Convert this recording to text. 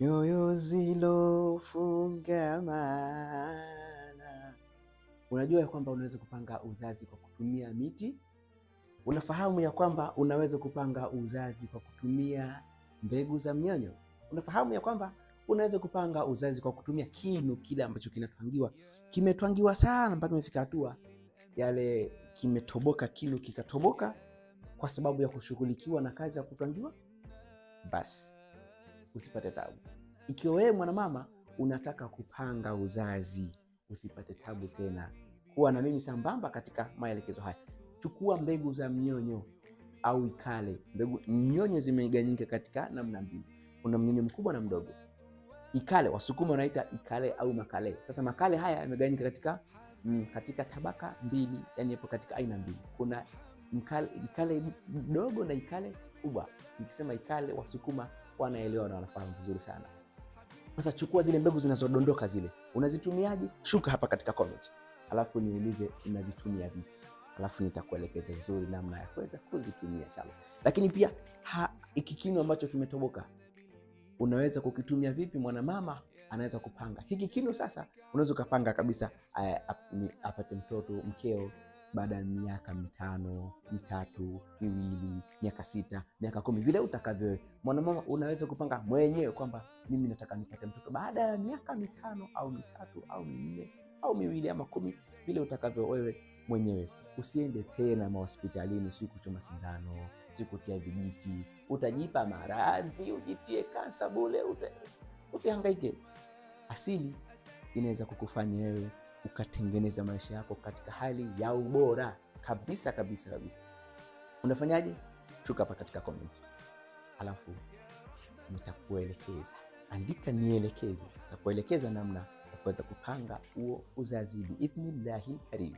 Nyoyo zilofungamana. Unajua ya kwamba unaweza kupanga uzazi kwa kutumia miti? Unafahamu ya kwamba unaweza kupanga uzazi kwa kutumia mbegu za mnyonyo? Unafahamu ya kwamba unaweza kupanga uzazi kwa kutumia kinu kile ambacho kinatwangiwa, kimetwangiwa sana mpaka imefika hatua yale kimetoboka, kinu kikatoboka kwa sababu ya kushughulikiwa na kazi ya kutwangiwa? Basi usipate tabu. Ikiwa wewe mwanamama unataka kupanga uzazi, usipate tabu tena. Kuwa na mimi sambamba katika maelekezo haya. Chukua mbegu za mnyonyo au ikale. Mbegu mnyonyo zimegawanyika katika namna mbili, kuna mnyonyo mkubwa na mdogo. Ikale Wasukuma wanaita ikale au makale. Sasa makale haya yamegawanyika katika katika tabaka mbili, yani yapo katika aina mbili. Kuna mkale, ikale dogo na ikale kubwa. Nikisema ikale, Wasukuma wanaelewa na wanafahamu vizuri sana. Sasa chukua zile mbegu zinazodondoka zile, unazitumiaje? Shuka hapa katika comment, alafu niulize unazitumia vipi, alafu nitakuelekeza vizuri namna ya kuweza kuzitumia inshallah. Lakini pia hiki kinu ambacho kimetoboka unaweza kukitumia vipi? Mwanamama anaweza kupanga hiki kinu. Sasa unaweza ukapanga kabisa apate mtoto mkeo baada ya miaka 5, 3, 2, miaka 6, miaka 10, vile utakavyo. Mwanamama unaweza kupanga mwenyewe kwamba mimi nataka nipate mtoto baada ya miaka 5 au 3 au 4 au 2 ama 10, vile utakavyo wewe mwenyewe. Usiende tena mahospitalini, si kuchoma sindano, si kutia vijiti, utajipa maradhi, ujitie kansa bure, usihangaike. Asili inaweza kukufanya wewe ukatengeneza maisha yako katika hali ya ubora kabisa kabisa kabisa. Unafanyaje? Shuka hapa katika comment, alafu nitakuelekeza. Andika nielekeze, nitakuelekeza namna ya kuweza kupanga huo uzazi biidhnillahi karim.